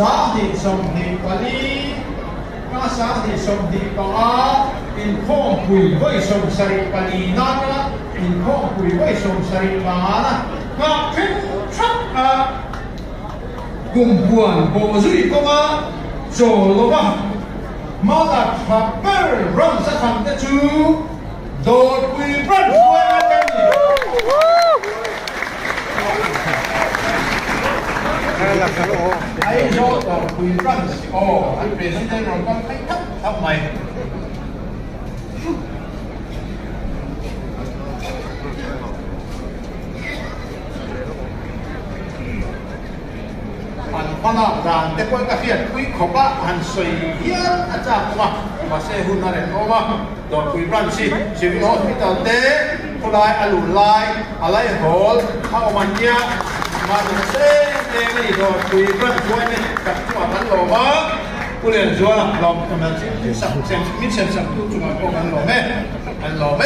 2024 ka 2025 inkhawmpui vawi 74 na atanga inkhawmpui vawi 75 na nghak thleng thak a kumpuan bawhzui kawnga chawl lova hmala tha ber rawn sa tham te chu Dawrpui Branch hnuaia kan ni. Aizawl Dawrpui Branch aw an President rawn kal phei thap thap mai. An hmalak dan te pawh ka hriat pui khawp a, han sawi hial a chak awm a, mahse hun a rem awm a. Dawrpui Branch hi Civil Hospital te khawlai a luh lai a laihawl a awm an nia, mahni nasa em em a ni. Dawrpui Branch huain kan chungah kan lawm a, Pu Lianzuala lawm min sem sak tu chungah pawh kan lawm e, kan lawm e.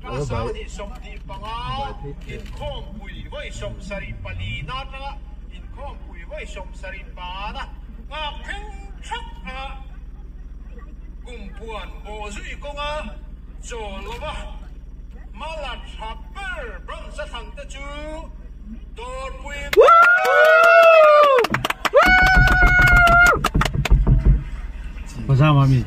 2024 ka 2025 inkhawmpui vawi 74 na atanga inkhawmpui vawi 75 na nghak thleng thak a kumpuan bawhzui kawnga chawl lova hmala tha ber bronze a thlan te chu Dawrpui Pazama mi.